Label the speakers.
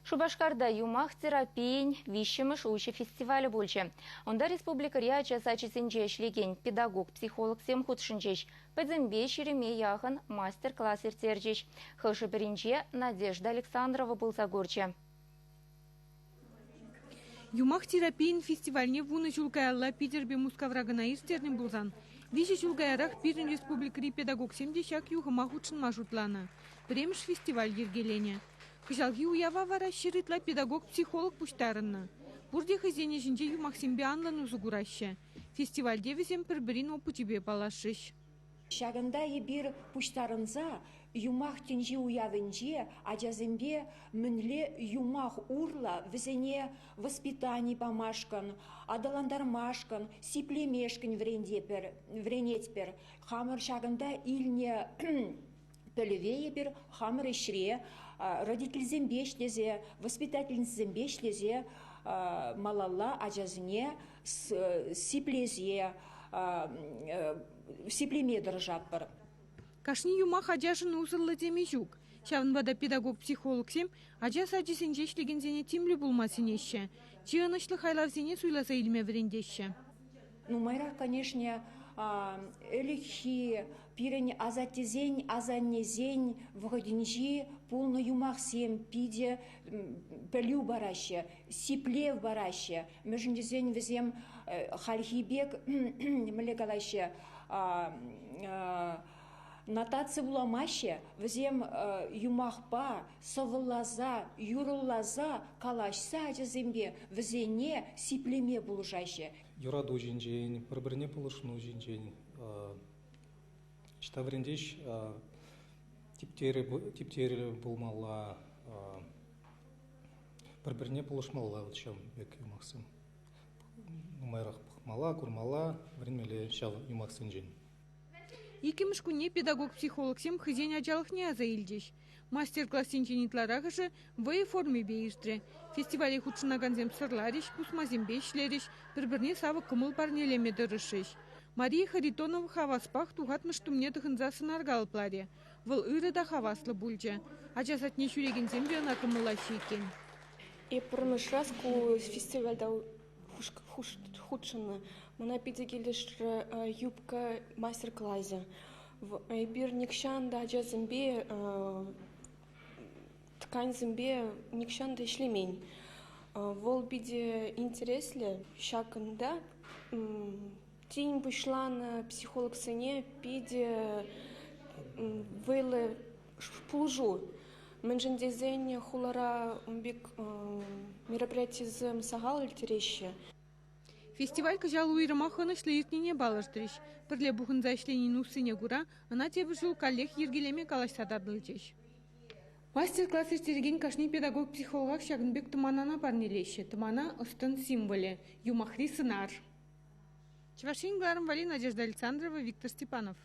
Speaker 1: Шупашкарта юмах терапийӗн виҫҫӗмӗш уҫӑ фестивалӗ пулчӗ. Унта республикӑри ача сачӗсенче ӗҫлекен педагог-психологсем хутшӑнчӗҫ. Пӗтӗмпе ҫирӗме яхӑн мастер-класс ирттерчӗҫ. Хӑшӗ-пӗринче Надежда Александрова пулса курчӗ.
Speaker 2: Юмах терапийӗн фестивальне вунӑ ҫул каялла Питӗрпе Мускавра кӑна ирттернӗ пулсан, виҫӗ ҫул каярах пирӗн республикӑри педагогсем те ҫак юхӑма хутшӑнма шутланӑ. Пӗрремӗш фестиваль йӗркеленӗ. Кӑҫалхи уява вара ҫӗр ытла педагог-психолог пуҫтарӑннӑ. Пурте хӑйсен ӗҫӗнче юмахсемпе анлӑн усӑ кураҫҫӗ. Фестивальте вӗсем пӗр-пӗрин опычӗпе паллашрӗҫ.
Speaker 3: Ҫакӑнта эпир пуҫтарӑнса юмах тӗнчи уявӗнче ачасемпе мӗнле юмах урлӑ вӗсене воспитани памашкӑн, аталантармашкӑн, сиплемешкӗн вӗрентетпӗр, вӗренетпӗр. Хамӑр ҫакӑнта илнӗ пӗлӗве эпир хамӑр ӗҫре родительсемпе ӗҫлесе, воспитательницӑсемпе ӗҫлесе малалла ачасене сиплесе сиплеме тӑрӑшатпӑр.
Speaker 2: Кашни юмах ачашӑн усӑллӑ теме ҫук. Ҫавӑнпа та педагог-психологсем ача сачӗсенче ӗҫлекенсене тимлӗ пулма сӗнеҫҫӗ. Чи ӑнӑҫлӑ хайлавсене суйласа илме вӗрентеҫҫӗ.
Speaker 3: Нумайрах, конечно, ӗлӗкхи пирӗн асаттесен, асаннесен вӑхӑтӗнчи пулнӑ юмахсем питӗ пӗлӳ параҫҫӗ, сиплев параҫҫӗ. Мӗншӗн тесен вӗсем хальхи пек, мӗнле калаҫҫӗ, нотаци вуламаҫҫӗ, вӗсем юмахпа сӑвӑласа, юрӑласа, калаҫса ачасемпе вӗсене сиплеме пулӑшаҫҫӗ.
Speaker 4: Юрату ҫинчен, пӗр-пӗрне пулӑшну ҫинчен ӑҫта вӗрентеҫ типтерлӗ пулмалла, пӗр-пӗрне пулӑшмалла вот ҫав пек юмахсем. Нумайрах пӑхмалла, курмалла, вӗренмелле ҫав юмахсенчен.
Speaker 2: Иккӗмӗш кунне педагог-психологсем хӑйсен ачалӑхне аса илчӗҫ. Мастер-классенчен ытларахӑшӗ вӑйӑ формипе иртрӗ. Фестивале хутшӑнакансем сӑрларӗҫ, пусмасемпе ӗҫлерӗҫ, пӗр-пӗрне савӑк кӑмӑл парнелеме тӑрӑшрӗҫ. Мария Харитонова хаваспах тухатмӑш тумне тӑхӑнса сӑнар калӑпларӗ. Вӑл ырӑ та хаваслӑ пулчӗ. Ача садне ҫӳрекенсем те ӑна кӑмӑллаҫҫӗ иккен.
Speaker 5: Эп пӗрремӗш раз ку фестивальта хутшӑннӑ. Мана питӗ килӗшрӗ юбка мастер-класӗ. Эпир нихҫан та ачасемпе тканьсемпе нихҫан та ӗҫлемен. Вӑл питӗ интереслӗ. Ҫакӑнта тин пуҫланӑ психологсене питӗ вӑйлӑ пулӑшу. Мӗншӗн тесен хулара ун пек мероприятисем сахал ирттереҫҫӗ.
Speaker 2: Фестиваль кӑҫал уйрӑмах ӑнӑҫлӑ иртнине палӑртрӗҫ. Пӗрле пухӑнса ӗҫленин уссине кура ӑна тепӗр ҫул каллех йӗркелеме калаҫса татӑлчӗҫ. Мастер-класс ирттерекен кашни педагог-психологах ҫакӑн пек тӑманана парнелеҫҫӗ. Тӑмана ӑс-тӑн символӗ, юмахри сӑнар. Чӑваш Ен кӑларӑм валли Надежда Александрова, Виктор Степанов.